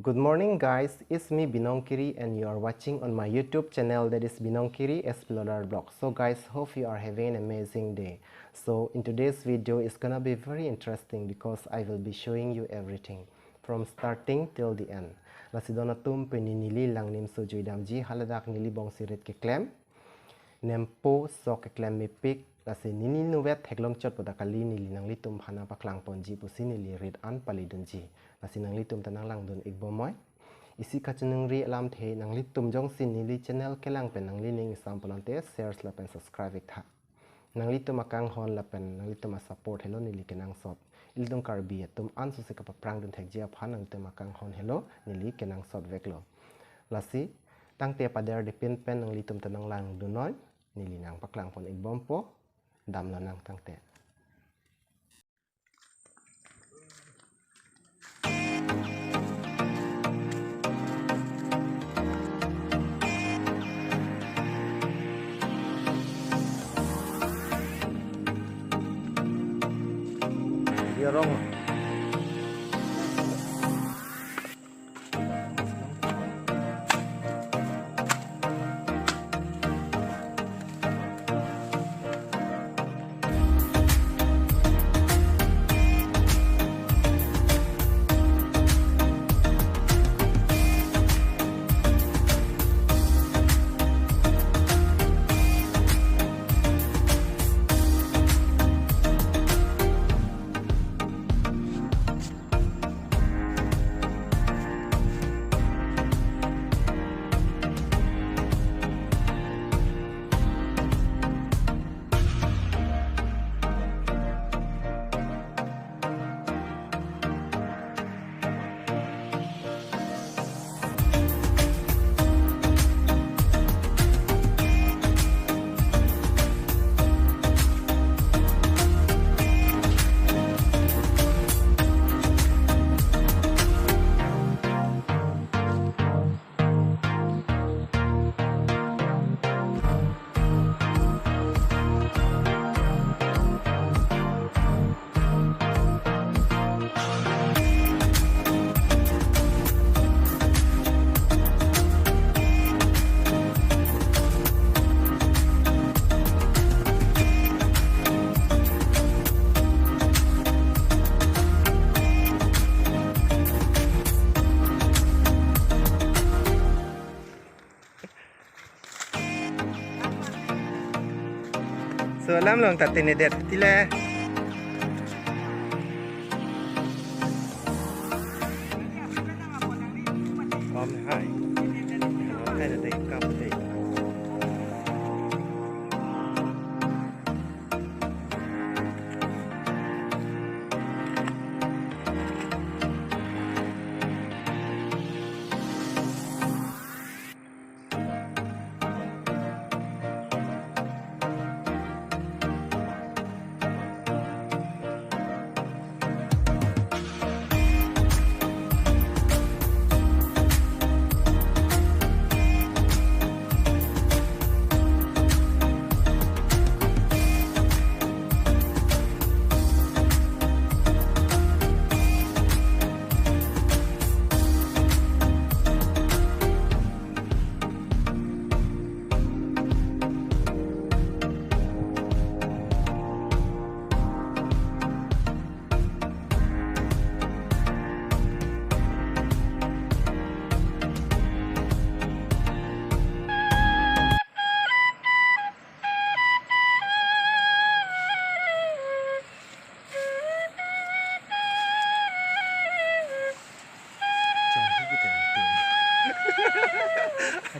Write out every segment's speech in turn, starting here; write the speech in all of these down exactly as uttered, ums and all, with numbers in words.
Good morning, guys, it's me Binong Kiri and you are watching on my YouTube channel, that is Binong Kiri Explorer Vlog. So guys, hope you are having an amazing day. So in today's video is gonna be very interesting because I will be showing you everything from starting till the end. Lasi don atum, pini neli Langnim so juidamji, haladak neli bongsirit keklem. Nempo sok keklem mepik, lasi neli nuvet theklong chot pu ta kali, neli nanglitum aphan nangpaklang ponji pusi neli rit an palidunji. Lasi nanglitum ta nanglangdun ikbomnoi. Isi kachiningri alamthe, nanglitum jongsi neli channel kelang pen nanglining isam pulote share lapen subscribe iktha. Nanglitum akanghon lapen nanglitum asupport helo neli kenangsot. Ilitum Karbi atum ansose kapaphrangdun thekji aphan nanglitum akanghon helo neli kenangsot veklo. Lasi tangte paderdepin pen nanglitum ta nanglangdunnoi, neli nangpaklang pon ikbompo, damlonang tangte. Dia rong. So, alam long ta tinidet tile. Bom hai. Hai na dei kap dei.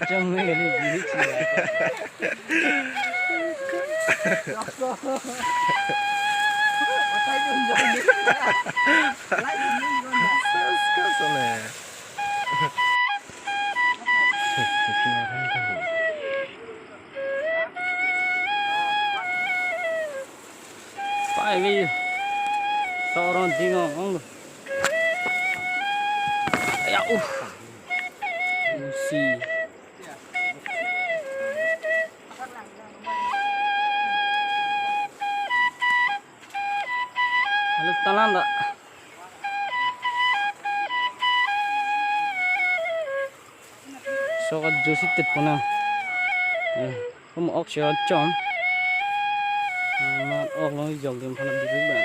Achong me kali giri chi. Atai pun jong ni. Lai pun jong ni. Sas, sas, sas, ne. Pai ve. Sorong ding ong ong. Ya, uh. Si. Halo, talan dak. Tok a juicy tit pona. Eh, kum ok si chom. Mat ok long jok dim pona biru ba.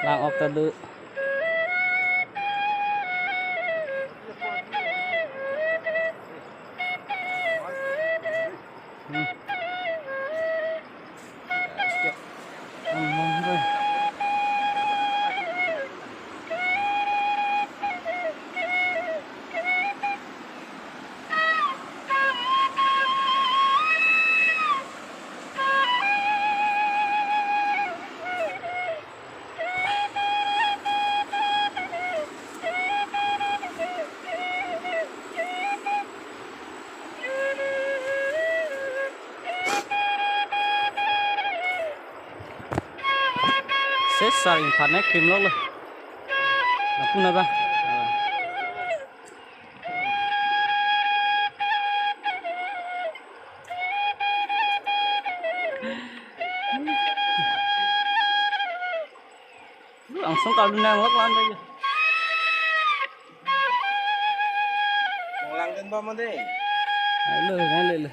Lang ok ta do. Hmm. Ses saring panek krim lo lo. Aku na ba? Langsung kalau nang lok lan aja. Manglang din ba mo de? Lo, lo, lo.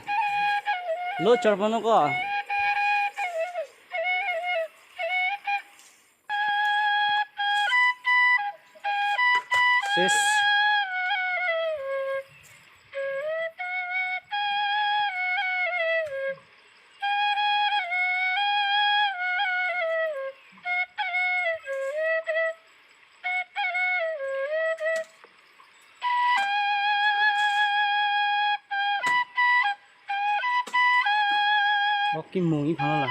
Lo chor pano ko. Sis. Oke, mung iphan la.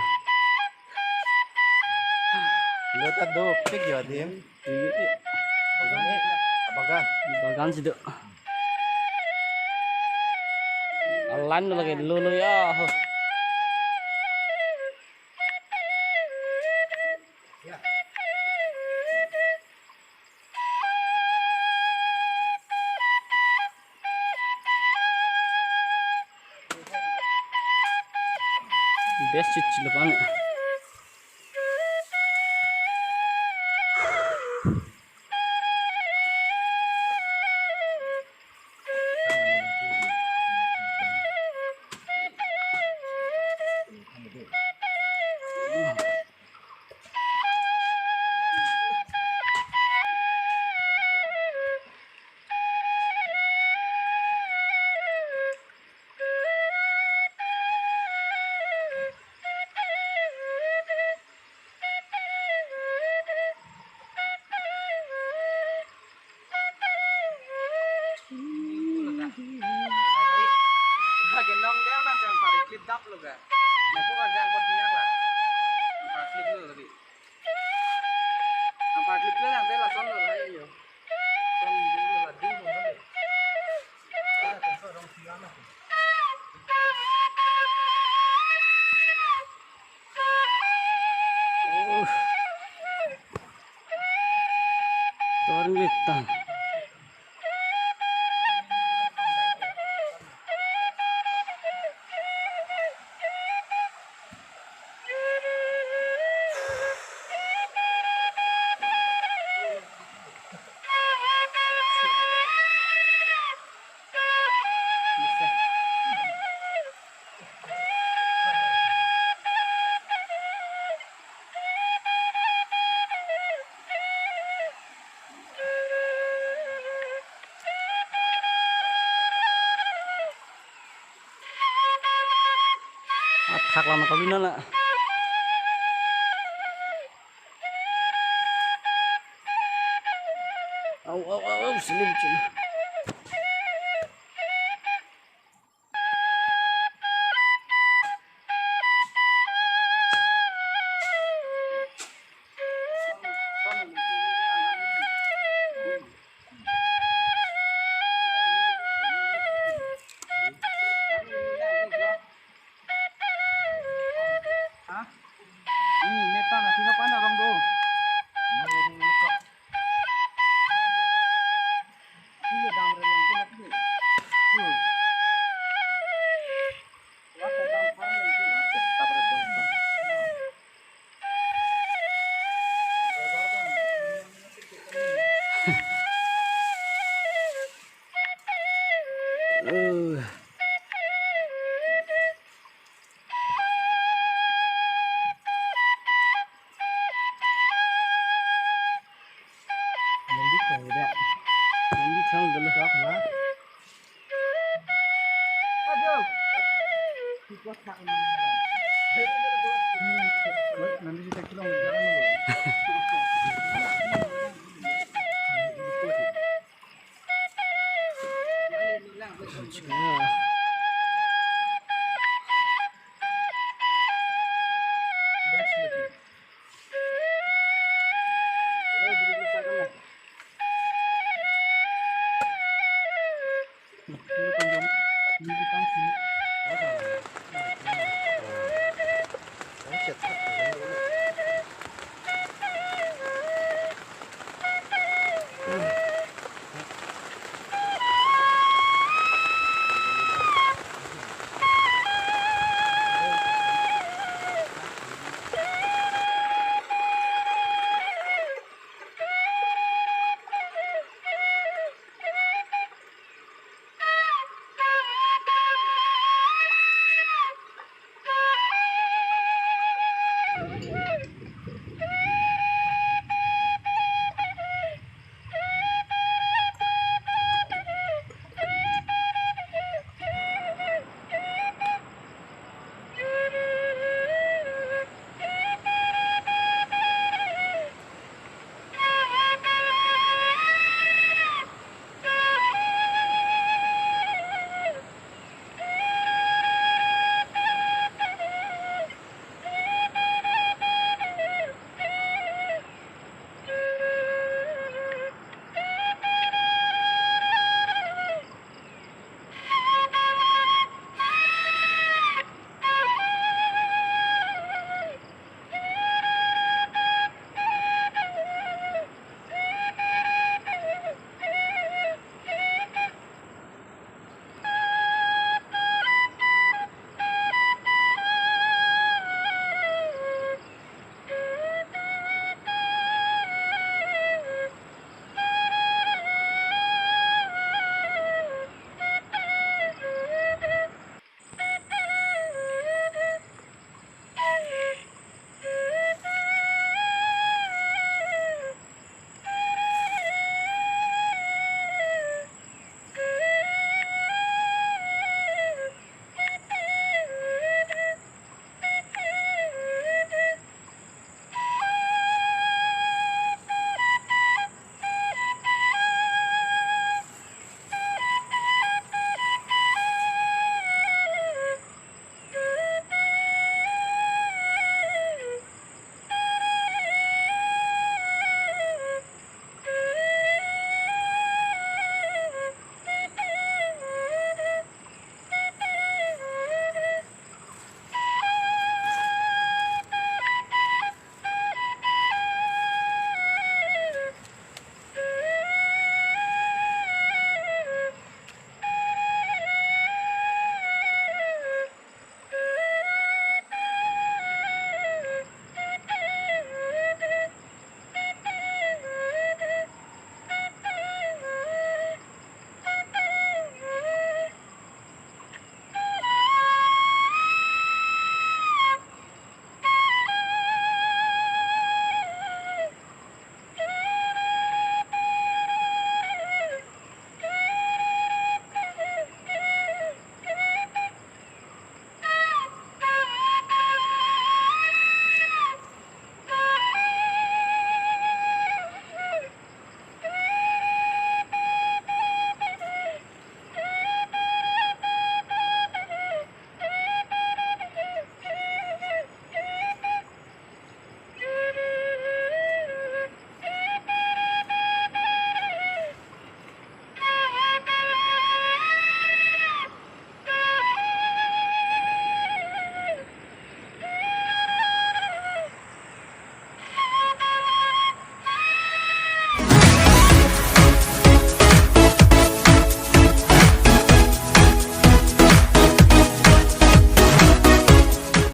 Lo ta do, pik yo dim. Bagan. Bagan si do. Alan lo lagi lo lo ya. Ho. Best chit chilo pan. Lake nong der bang sang pari clip dap lo ga. Nang ko ka jang ko dinyak la. Pari clip lo tadi. Nang pari clip lo yang tela son lo la yo. Son dulu la ding lo tadi. Ada kan so dong siang na. Dormitan. Athak lama kami nana. Au, au, au, au, selim, selim. Ha? Ini metan na sino pana rong do. Ini dam re lang tu Oh. Nandi thang dulu. Nandi thang dulu. Nandi kita kilang jalan dulu.